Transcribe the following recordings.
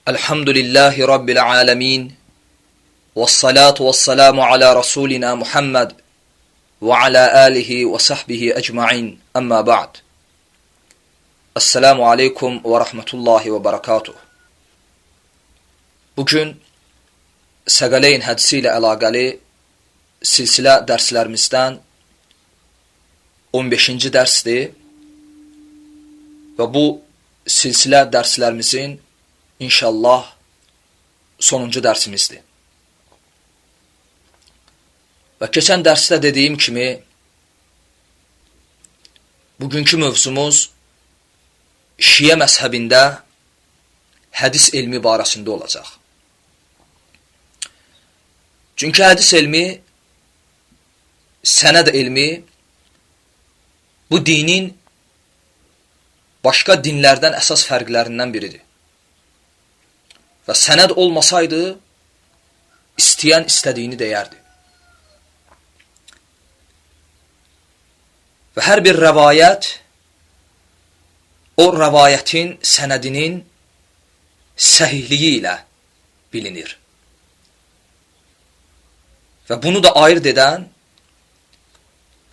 Elhamdülillahi Rabbil alemin. Vessalatu vesselamu ala Rasulina Muhammed və ala alihi və sahbihi ecmain. Əmma ba'd. Esselamu aleykum və rahmetullahi və barakatuh. Bugün Səqələyn hədisi ilə əlaqəli silsilə dərslərimizdən 15-ci dərsdir və bu silsilə dərslərimizin inşallah sonuncu dərsimizdir. Və keçən dərsdə dediyim kimi, bugünkü mövzumuz Şiə məzhəbində hədis elmi barəsində olacaq. Çünki hədis elmi, sənəd elmi bu dinin başqa dinlərdən əsas fərqlərindən biridir. Və sənəd olmasaydı, istəyən istədiyini deyərdi. Və hər bir rəvayət, o rəvayətin sənədinin səhihliyi ilə bilinir. Və bunu da ayırt edən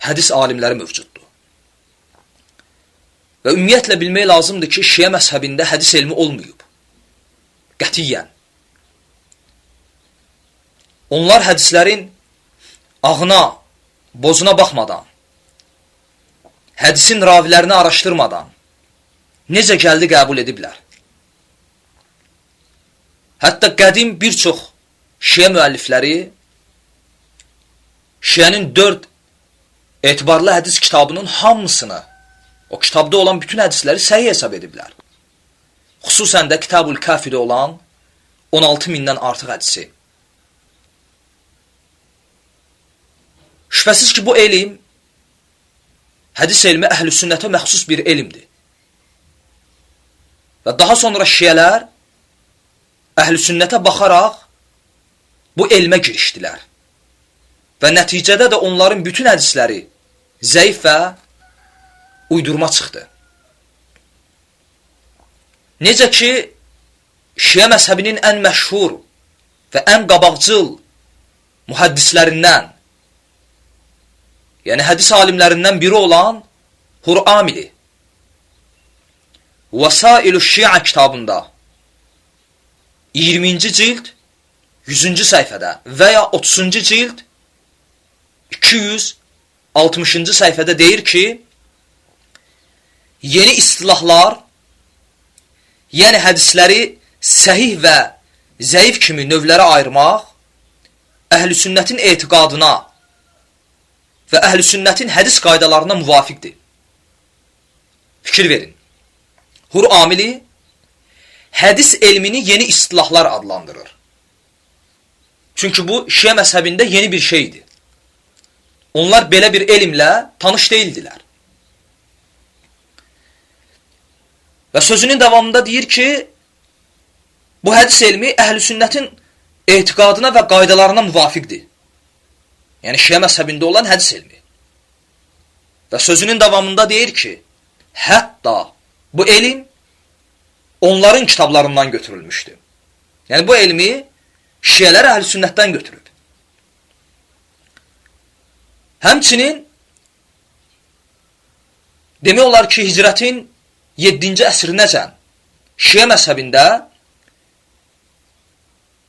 hədis alimləri mövcuddur. Və ümumiyyətlə bilmək lazımdır ki, Şiə məzhəbində hədis elmi olmayıb. Qətiyyən. Onlar hədislərin ağına, bozuna baxmadan, hədisin ravilərini araşdırmadan necə gəldi qəbul ediblər. Hətta qədim bir çox Şiə müəllifləri Şiənin 4 etibarlı hədis kitabının hamısını, o kitabda olan bütün hədisləri səhih hesab ediblər. Xüsusən də Kitabul Kafidə olan 16 mindən artıq hədisi. Şübhəsiz ki, bu elm, hədis elmi əhl-i sünnətə məxsus bir elmdir. Və daha sonra şiələr əhl-i sünnətə baxaraq bu elmə girişdilər. Və nəticədə də onların bütün hədisləri zəif və uydurma çıxdı. Necə ki, Şiə məzhəbinin ən məşhur və ən qabaqcıl mühəddislərindən, yəni hədis alimlərindən biri olan Hur'amili Vəsailü Şiə kitabında 20-ci cild 100-cü səhifədə və ya 30-cu cild 260-cı səhifədə deyir ki, yeni istilahlar, yəni hədisləri səhih və zəif kimi növlərə ayırmaq əhl-i sünnətin etiqadına və əhl-i sünnətin hədis qaydalarına müvafiqdir. Fikir verin. Hur'amili hədis elmini yeni istilahlar adlandırır. Çünki bu Şiə məzhəbində yeni bir şeydir. Onlar belə bir elmlə tanış deyildilər. Və sözünün davamında deyir ki, bu hədis elmi əhl-i sünnətin etiqadına və qaydalarına müvafiqdir. Yəni Şiə məzhəbində olan hədis elmi. Və sözünün davamında deyir ki, hətta bu elm onların kitablarından götürülmüşdür. Yəni bu elmi Şiələr əhl-i sünnətdən götürüb. Həmçinin demək olar ki, hicrətin 7-ci əsrinəcən Şiə məzhəbində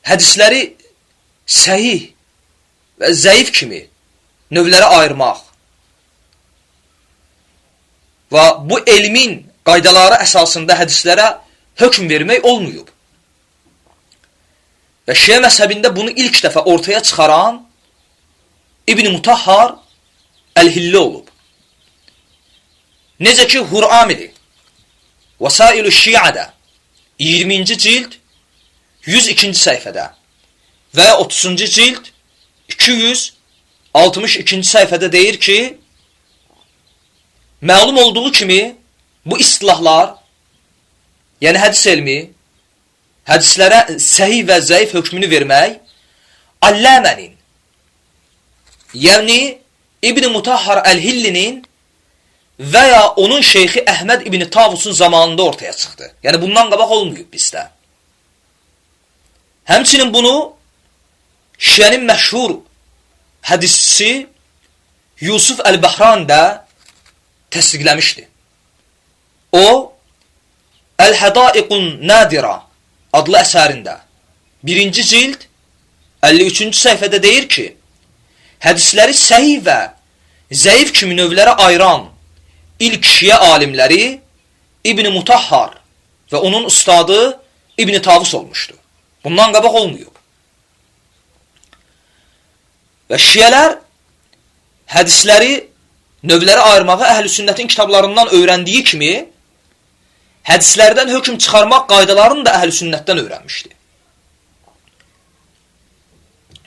hədisləri səhih və zəif kimi növlərə ayırmaq və bu elmin qaydaları əsasında hədislərə hökm vermək olmayıb. Və Şiə məzhəbində bunu ilk dəfə ortaya çıxaran İbn-i Mutahhar Əl-Hilli olub. Necə ki, Hur'amili Vəsailü Şiədə 20-ci cild 102-ci səhifədə və 30-cu cild 262-ci səhifədə deyir ki, məlum olduğu kimi bu istilahlar, yəni hədis elmi, hədislərə səhih və zəif hökmünü vermək Alləmənin, yəni İbn-i Mutahhar Əl-Hillinin və ya onun şeyxi Əhməd İbn Tavusun zamanında ortaya çıxdı. Yəni bundan qabaq olmayıb bizdə. Həmçinin bunu Şiənin məşhur hədisçisi Yusuf Əl-Bəhran da təsdiqləmişdi. O, Əl-Hədaiqun Nadira adlı əsərində 1-ci cild 53-cü səhifədə deyir ki, hədisləri səhih və zəif kimi növlərə ayıran ilk şiə alimləri İbn Mutahhar və onun ustadı İbn Tavus olmuşdu. Bundan qabaq olmayıb. Və şiələr hədisləri növlərə ayırmağı əhl-i sünnətin kitablarından öyrəndiyi kimi, hədislərdən hökm çıxarmaq qaydalarını da əhl-i sünnətdən öyrənmişdi.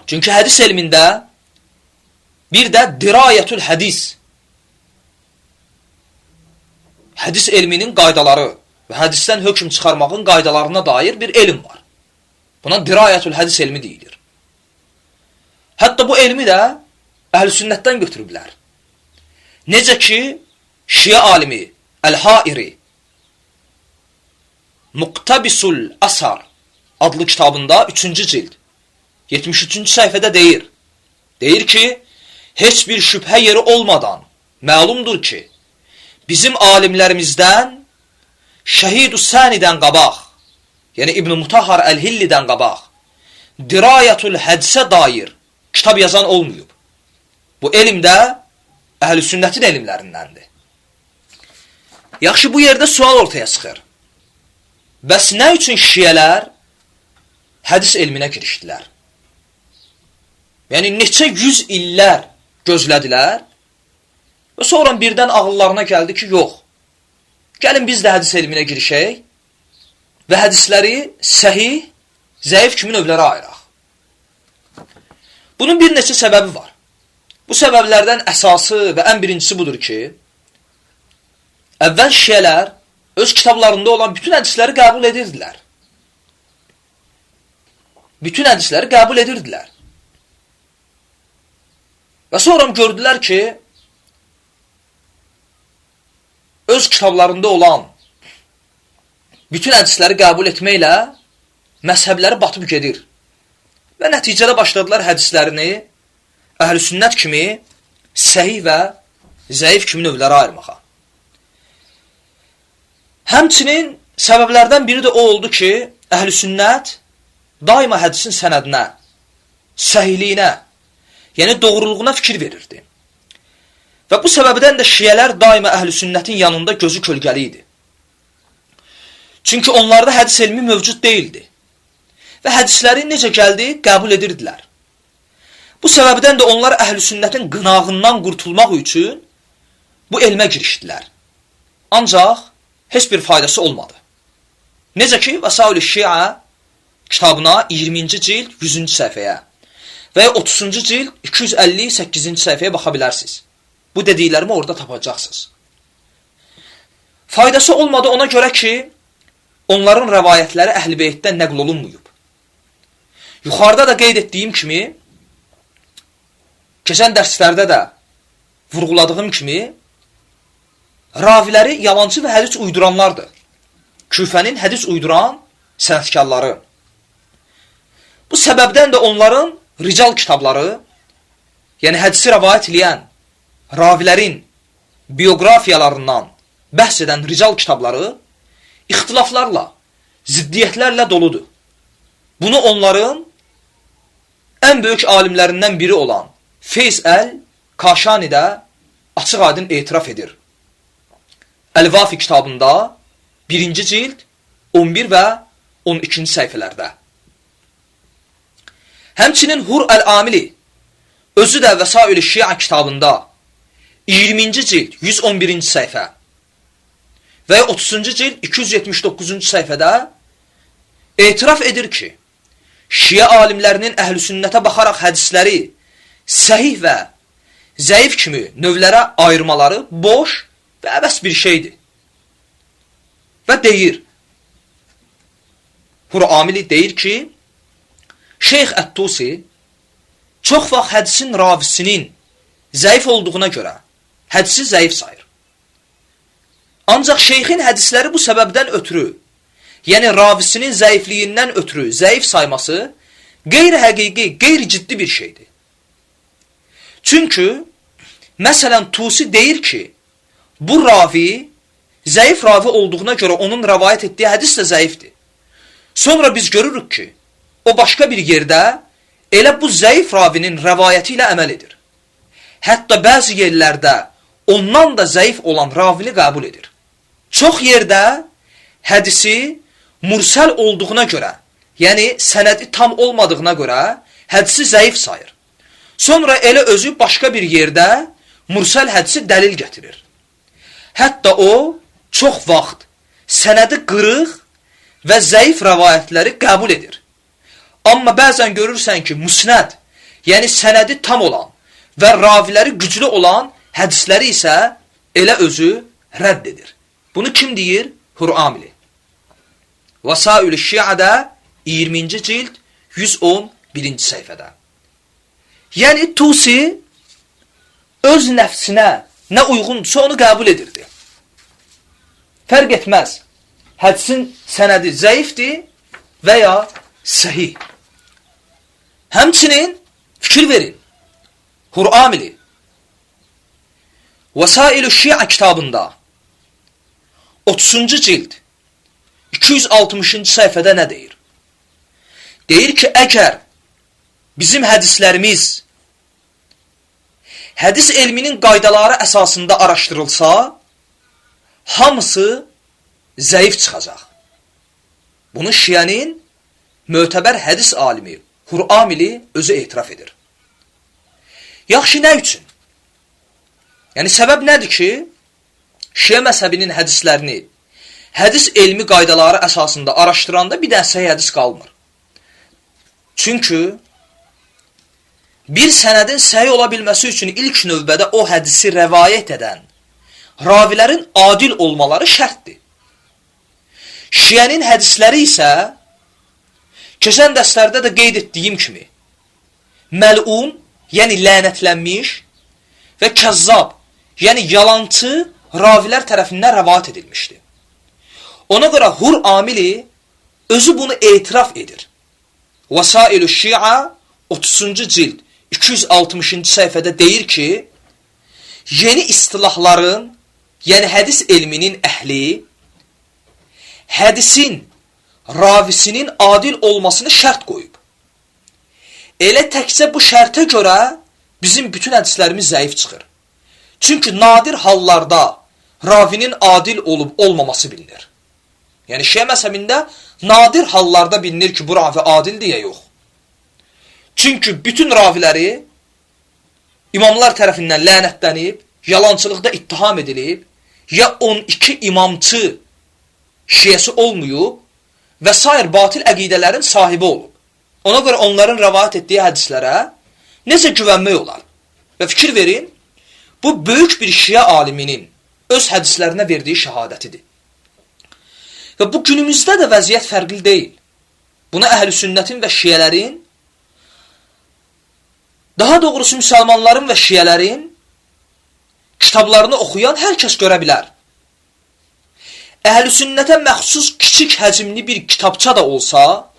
Çünki hədis elmində bir də dirayətül hədis, hədis elminin qaydaları və hədisdən hökm çıxarmağın qaydalarına dair bir elm var. Buna dirayətül hədis elmi deyilir. Hətta bu elmi də əhl-i sünnətdən götürüblər. Necə ki, şiə alimi Əl-Hairi Muqtabisul Əsar adlı kitabında 3-cü cild 73-cü səhifədə deyir. Deyir ki, heç bir şübhə yeri olmadan məlumdur ki, bizim alimlərimizdən Şəhid-ü Sənidən qabaq, yəni İbn Mutahhar Əl-Hillidən qabaq, Dirayətul Hədisə dair kitab yazan olmayıb. Bu elm də əhl-i sünnətin elmlərindəndir. Yaxşı, bu yerdə sual ortaya çıxır. Bəs nə üçün şiələr hədis elminə girişdilər? Yəni, neçə yüz illər gözlədilər və sonra birdən ağıllarına gəldi ki, yox, gəlin biz də hədis elminə girişək və hədisləri səhih, zəif kimi növlərə ayıraq. Bunun bir neçə səbəbi var. Bu səbəblərdən əsası və ən birincisi budur ki, əvvəl şiələr öz kitablarında olan bütün hədisləri qəbul edirdilər. Bütün hədisləri qəbul edirdilər. Və sonra gördülər ki, öz kitablarında olan bütün hədisləri qəbul etməklə məzhəbləri batıb gedir. Və nəticədə başladılar hədislərini əhl-i sünnət kimi səhih və zəif kimi növlərə ayırmağa. Həmçinin səbəblərdən biri də o oldu ki, əhl-i sünnət daima hədisin sənədinə, səhihliyinə, yəni doğruluğuna fikir verirdi. Və bu səbəbdən də şiələr daima əhl-i sünnətin yanında gözü kölgəli idi. Çünki onlarda hədis elmi mövcud deyildi. Və hədisləri necə gəldi, qəbul edirdilər. Bu səbəbdən də onlar əhl-i sünnətin qınağından qurtulmaq üçün bu elmə girişdilər. Ancaq heç bir faydası olmadı. Necə ki, Vəsail-i Şia kitabına 20-ci cild 100-cü səhifəyə və ya 30-cu cild 258-ci səhifəyə baxa bilərsiniz. Bu dediklərimi orada tapacaqsınız. Faydası olmadı ona görə ki, onların rəvayətləri Əhl-i Beytdən nəql olunmayıb. Yuxarıda da qeyd etdiyim kimi, keçən dərslərdə də vurğuladığım kimi, raviləri yalancı və hədis uyduranlardır. Küfənin hədis uyduran sənətkarları. Bu səbəbdən də onların rical kitabları, yəni hədisi rəvayət eləyən ravilərin bioqrafiyalarından bəhs edən rical kitabları ixtilaflarla, ziddiyyətlərlə doludur. Bunu onların ən böyük alimlərindən biri olan Feyz Əl-Kaşani də açıq-aydın etiraf edir. Əl-Vafi kitabında 1-ci cild 11 və 12-ci səhifələrdə. Həmçinin Hur Əl-Amili özü də Vəsail-i Şia kitabında 20-ci cild 111-ci səhifə və 30-cu cild 279-cu səhifədə etiraf edir ki, Şia alimlərinin əhl-i sünnətə baxaraq hədisləri səhih və zəif kimi növlərə ayırmaları boş və əbəs bir şeydir. Və deyir, Hur Amili deyir ki, Şeyx Ət-Tusi çox vaxt hədisin ravisinin zəif olduğuna görə hədisi zəif sayır. Ancaq şeyxin hədisləri bu səbəbdən ötürü, yəni ravisinin zəifliyindən ötürü zəif sayması qeyri-həqiqi, qeyri-ciddi bir şeydir. Çünki, məsələn, Tusi deyir ki, bu ravi zəif ravi olduğuna görə onun rəvayət etdiyi hədis də zəifdir. Sonra biz görürük ki, o başqa bir yerdə elə bu zəif ravinin rəvayəti ilə əməl edir. Hətta bəzi yerlərdə ondan da zəif olan ravini qəbul edir. Çox yerdə hədisi mursəl olduğuna görə, yəni sənədi tam olmadığına görə hədisi zəif sayır. Sonra elə özü başqa bir yerdə mursəl hədisi dəlil gətirir. Hətta o çox vaxt sənədi qırıq və zəif rəvayətləri qəbul edir. Amma bəzən görürsən ki, müsnəd, yəni sənədi tam olan və raviləri güclü olan hədisləri isə elə özü rədd edir. Bunu kim deyir? Hur Amili. Vasail-i Şia'da 20-ci cild 111-ci səhifədə. Yəni Tusi öz nəfsinə nə uyğundursa onu qəbul edirdi. Fərq etməz. Hədisin sənədi zəifdir və ya səhih. Həmçinin fikir verin. Hur Amili Vasail-i Şia kitabında 30-cu cild 260-cı səhifədə nə deyir? Deyir ki, əgər bizim hədislərimiz hədis elminin qaydaları əsasında araşdırılsa, hamısı zəif çıxacaq. Bunu Şiənin mötəbər hədis alimi Hur Amili özü etiraf edir. Yaxşı, nə üçün? Yəni, səbəb nədir ki, Şiə məzhəbinin hədislərini hədis elmi qaydaları əsasında araşdıranda bir dənə səhih hədis qalmır. Çünki bir sənədin səhih ola bilməsi üçün ilk növbədə o hədisi rəvayət edən ravilərin adil olmaları şərtdir. Şiənin hədisləri isə keçən dərslərdə də qeyd etdiyim kimi məlun, yəni lənətlənmiş və kəzzab, yəni yalançı ravilər tərəfindən rəvayət edilmişdir. Ona görə Hur Amili özü bunu etiraf edir. Vasail-ü Şia 30-cu cild 260-cı səhifədə deyir ki, yeni istilahların, yəni hədis elminin əhli, hədisin ravisinin adil olmasını şərt qoyub. Elə təkcə bu şərtə görə bizim bütün hədislərimiz zəif çıxır. Çünki nadir hallarda ravinin adil olub olmaması bilinir. Yəni Şiə məzhəbində nadir hallarda bilinir ki, bu ravi adildir ya yox. Çünki bütün raviləri imamlar tərəfindən lənətlənib, yalançılıqda ittiham edilib, ya 12 imamçı şiəsi olmayıb və sair batil əqidələrin sahibi olub. Ona görə onların rəvayət etdiyi hədislərə necə güvənmək olar? Və fikir verin, bu böyük bir şiə aliminin öz hədislərinə verdiyi şəhadətidir. Və bu günümüzdə də vəziyyət fərqli deyil. Buna əhl-i sünnətin və şiələrin, daha doğrusu müsəlmanların və şiələrin kitablarını oxuyan hər kəs görə bilər. Əhl-i sünnətə məxsus kiçik həcmli bir kitabça da olsa,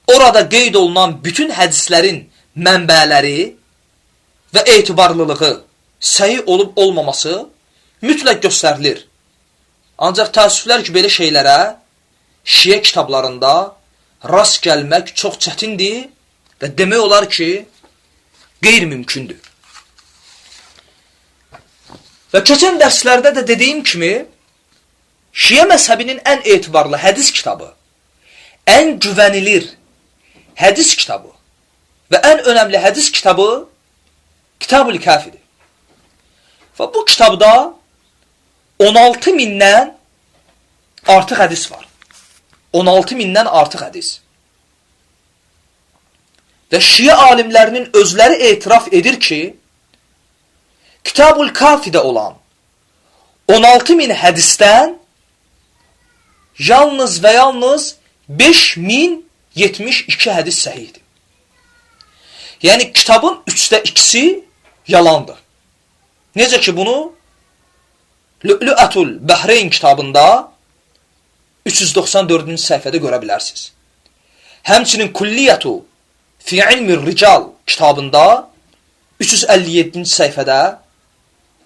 orada qeyd olunan bütün hədislərin mənbələri və etibarlılığı, səhih olub olmaması mütləq göstərilir. Ancaq təəssüflər ki, belə şeylərə şiə kitablarında rast gəlmək çox çətindir və demək olar ki, qeyri-mümkündür. Və keçən dərslərdə də dediyim kimi, şiə məzhəbinin ən etibarlı hədis kitabı, ən güvənilir hədis kitabı və ən önəmli hədis kitabı Kitab-ül Kafidir. Və bu kitabda 16 mindən artıq hədis var. 16 mindən artıq hədis. Və şiə alimlərinin özləri etiraf edir ki, Kitab-ül Kafidə olan 16 min hədisdən yalnız və yalnız 5072 hədis səhihdir. Yəni kitabın 3də 2-si yalandır. Necə ki bunu Lü'lü'ətul Bəhreyn kitabında 394-cü səhifədə görə bilərsiniz. Həmçinin Kulliyyatu fi ilmir rical kitabında 357-ci səhifədə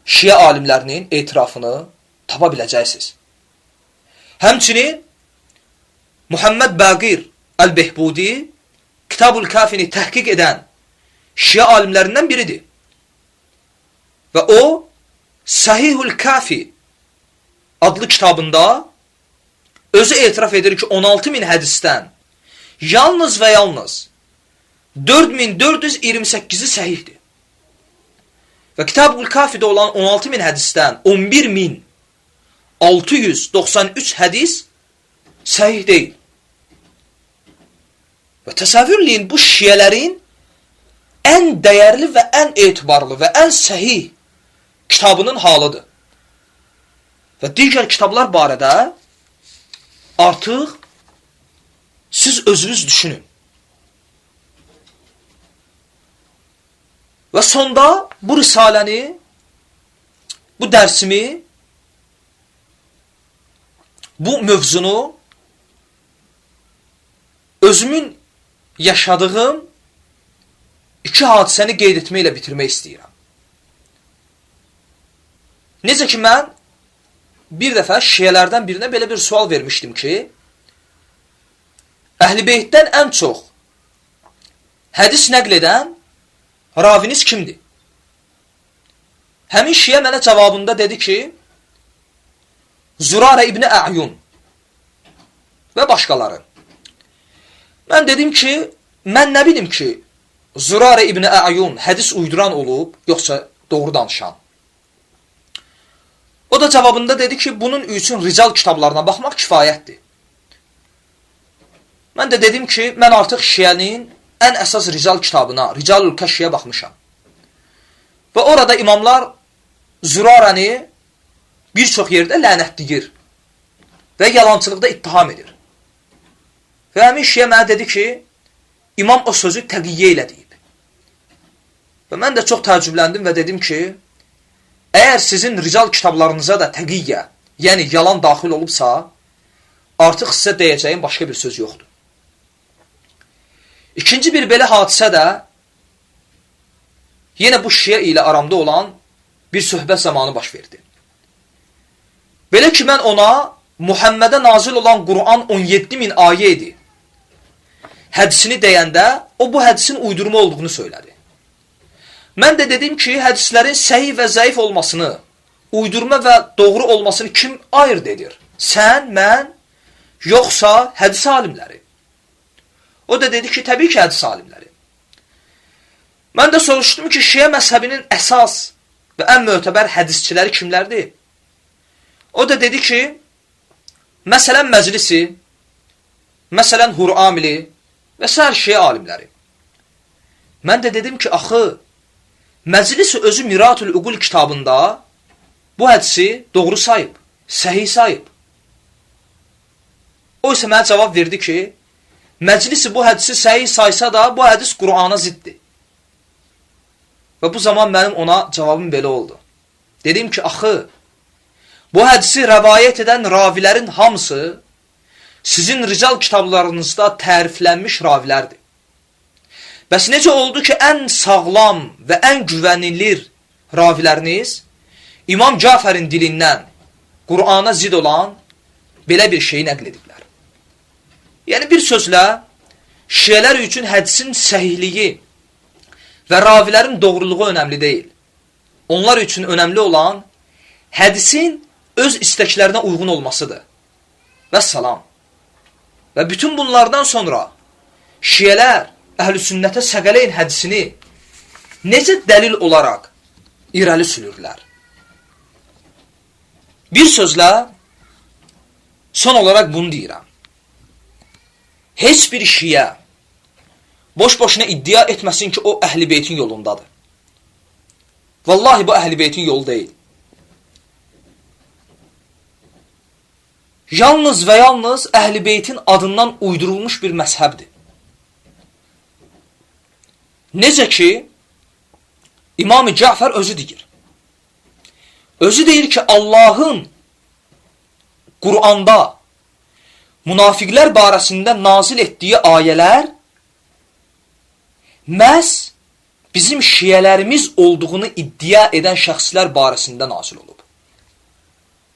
şiə alimlərinin etirafını tapa biləcəksiniz. Həmçinin Muhammed Baqir Əl-Behbudi Kitabul Kafini təhqiq edən şiə alimlərindən biridir. Və o Sahihul Kafi adlı kitabında özü etiraf edir ki, 16 min hədisdən yalnız və yalnız 4428-i səhihdir. Və Kitabul Kafidə olan 16 min hədisdən 11.693 hədis səhih deyil. Və təsəvvür eləyin, bu şiələrin ən dəyərli və ən etibarlı və ən səhih kitabının halıdır. Və digər kitablar barədə artıq siz özünüz düşünün. Və sonda bu risaləni, bu dərsimi, bu mövzunu özümün yaşadığım iki hadisəni qeyd etməklə bitirmək istəyirəm. Necə ki, mən bir dəfə şiələrdən birinə belə bir sual vermişdim ki, Əhl-i Beytdən ən çox hədis nəql edən raviniz kimdir? Həmin şiə mənə cavabında dedi ki, Zürarə İbni A'yun və başqaları. Mən dedim ki, mən nə bilim ki, Zürarə İbni A'yun hədis uyduran olub, yoxsa doğru danışan? O da cavabında dedi ki, bunun üçün rical kitablarına baxmaq kifayətdir. Mən də dedim ki, mən artıq şiənin ən əsas rical kitabına, Ricalül Kəşfiyə baxmışam. Və orada imamlar Zürarəni bir çox yerdə lənətləyir və yalançılıqda ittiham edir. Və həmin şiə mənə dedi ki, imam o sözü təqiyyə ilə deyib. Və mən də çox təəccübləndim və dedim ki, əgər sizin rical kitablarınıza da təqiyyə, yəni yalan daxil olubsa, artıq sizə deyəcəyim başqa bir söz yoxdur. İkinci bir belə hadisə də yenə bu şiə ilə aramda olan bir söhbət zamanı baş verdi. Belə ki, mən ona Muhammedə nazil olan Quran 17 min ayə idi hədisini deyəndə o bu hədisin uydurma olduğunu söylədi. Mən də dedim ki, hədislərin səhih və zəif olmasını, uydurma və doğru olmasını kim ayırt edir? Sən, mən, yoxsa hədis alimləri? O da dedi ki, təbii ki, hədis alimləri. Mən də soruşdum ki, şiə məzhəbinin əsas və ən mötəbər hədisçiləri kimlərdir? O da dedi ki, məsələn Məclisi, məsələn Huramili və sair şiə alimləri. Mən də dedim ki, axı, Məclisi özü Miratül Uqul kitabında bu hədisi doğru sayıb, səhih sayıb. O isə mənə cavab verdi ki, Məclisi bu hədisi səhih saysa da bu hədis Qur'ana ziddir. Və bu zaman mənim ona cavabım belə oldu. Dedim ki, axı, bu hədisi rəvayət edən ravilərin hamısı sizin rical kitablarınızda təriflənmiş ravilərdir. Bəs necə oldu ki, ən sağlam və ən güvənilir raviləriniz İmam Cafərin dilindən Qur'ana zid olan belə bir şeyi nəql ediblər? Yəni bir sözlə, şiələr üçün hədisin səhihliyi və ravilərin doğruluğu önəmli deyil. Onlar üçün önəmli olan hədisin öz istəklərinə uyğun olmasıdır. Və salam. Və bütün bunlardan sonra şiələr əhl-i sünnətə Səqələyn hədisini necə dəlil olaraq irəli sürürlər? Bir sözlə, son olaraq bunu deyirəm. Heç bir şiə boş-boşuna iddia etməsin ki, o əhl-i beytin yolundadır. Vallahi bu əhl-i beytin yolu deyil. Yalnız və yalnız əhl-i beytin adından uydurulmuş bir məzhəbdir. Necə ki, İmam-ı Cəfər özü deyir. Özü deyir ki, Allahın Quranda münafiqlər barəsində nazil etdiyi ayələr məhz bizim şiələrimiz olduğunu iddia edən şəxslər barəsində nazil olub.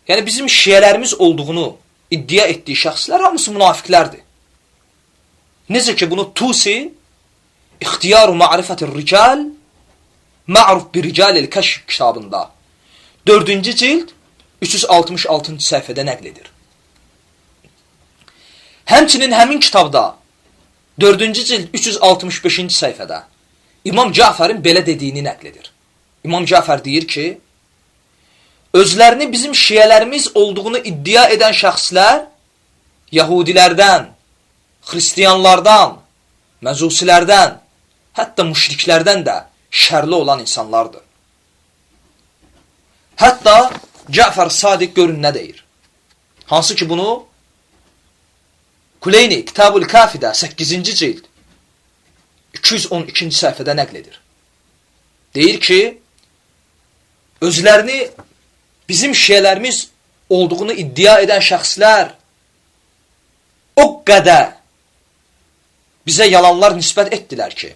Yəni, bizim şiələrimiz olduğunu iddia etdiyi şəxslər hamısı münafiqlərdir. Necə ki, bunu Tusi İxtiyaru Ma'rifətir Rical Ma'ruf bi Ricalil Kəşf kitabında 4-cü cild 366-cı səhifədə nəql edir. Həmçinin həmin kitabda 4-cü cild 365-ci səhifədə İmam Cəfərin belə dediyini nəql edir. İmam Cəfər deyir ki, özlərini bizim şiələrimiz olduğunu iddia edən şəxslər Yahudilərdən, Xristiyanlardan, Məcusilərdən, hətta müşriklərdən də şərli olan insanlardır. Hətta Cəfər Sadiq görün nə deyir. Hansı ki bunu Kuleyni Kitabul Kafidə 8-ci cild 212-ci səhifədə nəql edir. Deyir ki, özlərini bizim şiələrimiz olduğunu iddia edən şəxslər o qədər bizə yalanlar nisbət etdilər ki,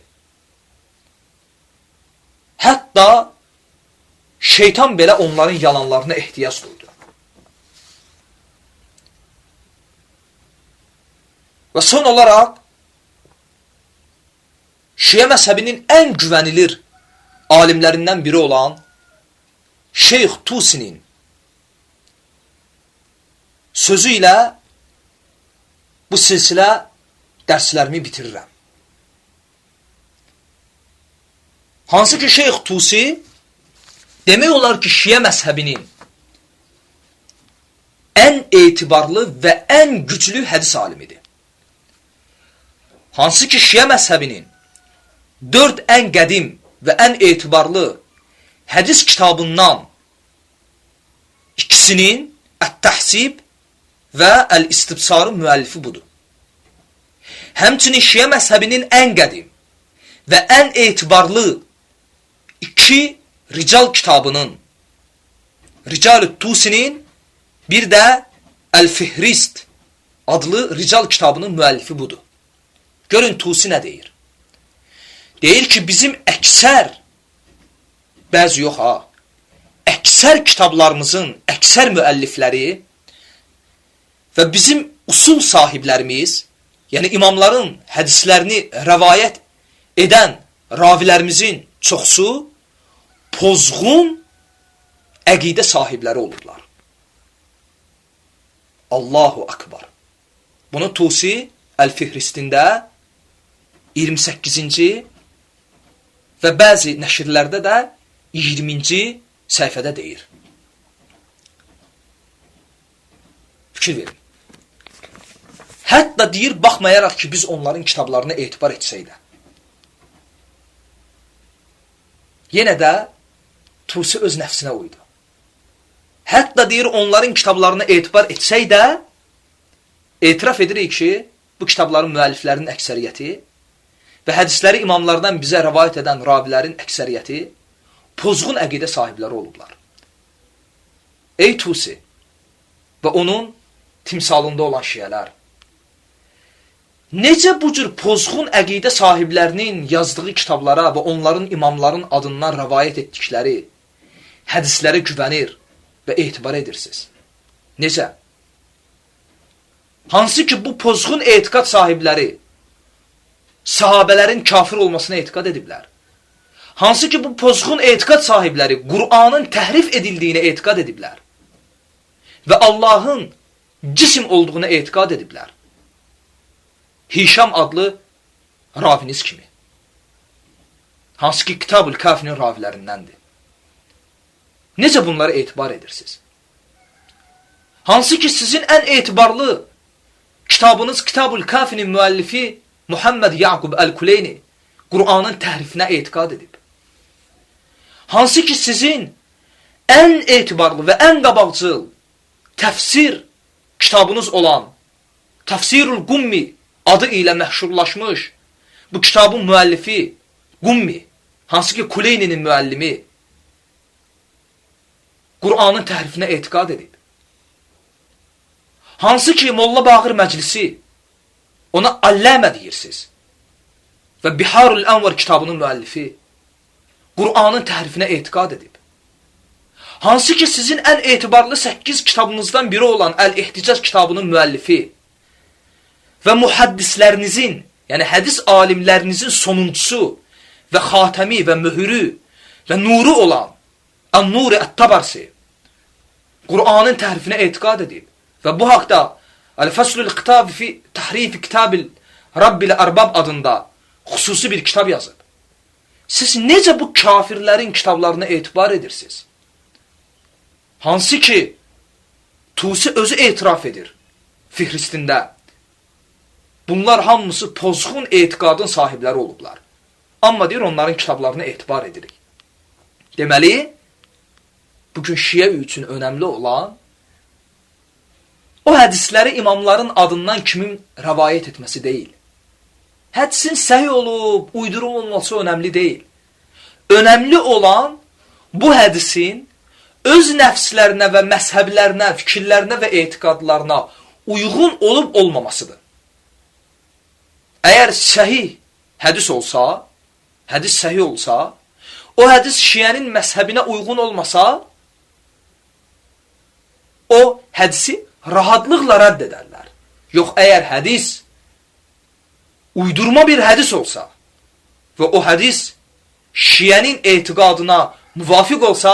hətta şeytan belə onların yalanlarına ehtiyac duydu. Və son olaraq, Şiə məzhəbinin ən güvənilir alimlərindən biri olan Şeyx Tusinin sözü ilə bu silsilə dərslərimi bitirirəm. Hansı ki Şeyx Tusi demək olar ki, Şiə məzhəbinin ən etibarlı və ən güclü hədis alimidir. Hansı ki, Şiə məzhəbinin 4 ən qədim və ən etibarlı hədis kitabından ikisinin Ət-Təhsib və Əl-İstibsarın müəllifi budur. Həmçinin Şiə məzhəbinin ən qədim və ən etibarlı 2 rical kitabının, Rical-ı Tusinin, bir də Əl-Fihrist adlı rical kitabının müəllifi budur. Görün Tusi nə deyir? Deyir ki, bizim əksər, bəzi yox ha, əksər kitablarımızın əksər müəllifləri və bizim usul sahiblərimiz, yəni imamların hədislərini rəvayət edən ravilərimizin çoxsu pozğun əqidə sahibləri olublar. Allahu Akbar. Bunu Tusi Əl-Fihristində 28-ci və bəzi nəşrlərdə də 20-ci səhifədə deyir. Fikir verin. Hətta deyir, baxmayaraq ki, biz onların kitablarına etibar etsək də. Yenə də Tusi öz nəfsinə uydu. Hətta deyir, onların kitablarına etibar etsək də, etiraf edirik ki, bu kitabların müəlliflərinin əksəriyyəti və hədisləri imamlardan bizə rəvayət edən ravilərin əksəriyyəti pozğun əqidə sahibləri olublar. Ey Tusi və onun timsalında olan şiələr, necə bu cür pozğun əqidə sahiblərinin yazdığı kitablara və onların imamların adından rəvayət etdikləri hədislərə güvənir və etibar edirsiniz? Necə? Hansı ki bu pozğun etiqad sahibləri sahabələrin kafir olmasına etiqad ediblər. Hansı ki bu pozğun etiqad sahibləri Qur'anın təhrif edildiyinə etiqad ediblər. Və Allahın cisim olduğuna etiqad ediblər. Hişam adlı raviniz kimi. Hansı ki Kitab-ül Kafinin ravilərindəndir. Necə bunlara etibar edirsiniz? Hansı ki sizin ən etibarlı kitabınız Kitab-ül Kafinin müəllifi Muhammed Yaqub Əl-Kuleyni Qur'anın təhrifinə etiqad edib. Hansı ki sizin ən etibarlı və ən qabaqcıl təfsir kitabınız olan Təfsirul Qummi adı ilə məşhurlaşmış bu kitabın müəllifi Qummi, hansı ki Kuleyninin müəllimi Qur'anın təhrifinə etiqad edib. Hansı ki, Molla Bağır Məclisi, ona Alləmə deyirsiniz və Biharul Ənvar kitabının müəllifi Qur'anın təhrifinə etiqad edib. Hansı ki, sizin ən etibarlı 8 kitabınızdan biri olan Əl-İhticac kitabının müəllifi və mühəddislərinizin, yəni hədis alimlərinizin sonuncusu və xatəmi və möhürü və nuru olan Ən-Nuri Ət-Tabarsi Qur'anın təhrifinə etiqad edib və bu haqda Əl-Fəslül Qitab fi Təhrif Kitabil Rabbil Ərbab adında xüsusi bir kitab yazıb. Siz necə bu kafirlərin kitablarına etibar edirsiniz? Hansı ki, Tusi özü etiraf edir Fihristində. Bunlar hamısı pozğun etiqadın sahibləri olublar. Amma deyir, onların kitablarına etibar edirik. Deməli, bugün şiə üçün önəmli olan o hədisləri imamların adından kimin rəvayət etməsi deyil. Hədisin səhih olub, uydurum olması önəmli deyil. Önəmli olan bu hədisin öz nəfslərinə və məzhəblərinə, fikirlərinə və etiqadlarına uyğun olub olmamasıdır. Əgər səhih hədis olsa, hədis səhih olsa, o hədis şiənin məzhəbinə uyğun olmasa, o hədisi rahatlıqla rədd edərlər. Yox, əgər hədis uydurma bir hədis olsa və o hədis şiənin etiqadına müvafiq olsa,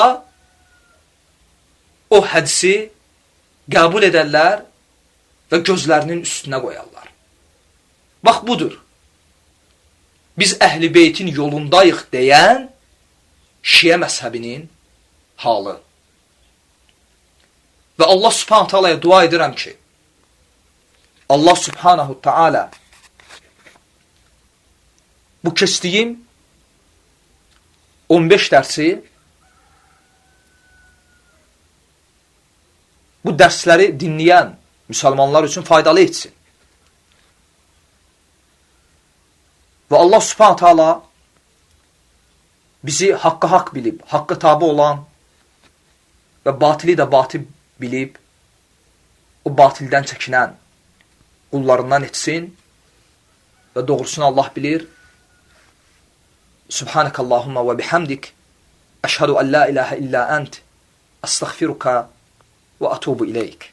o hədisi qəbul edərlər və gözlərinin üstünə qoyarlar. Bax, budur. Biz Əhl-i Beytin yolundayıq deyən şiə məzhəbinin halı. Və Allah Subhanahu Teala'ya dua edirəm ki, Allah Subhanahu Teala bu keçdiyim 15 dərsi, bu dərsləri dinləyən müsəlmanlar üçün faydalı etsin. Və Allah Subhanahu Teala bizi haqqa haqq bilib, haqqa tabi olan və batili də batil bilib, o batildən çəkinən qullarından etsin və doğrusunu Allah bilir. Subhanəkallahumma və bihamdik, əşhədu ən la ilahə illə ənt, əstəğfiruka və ətubu ileyk.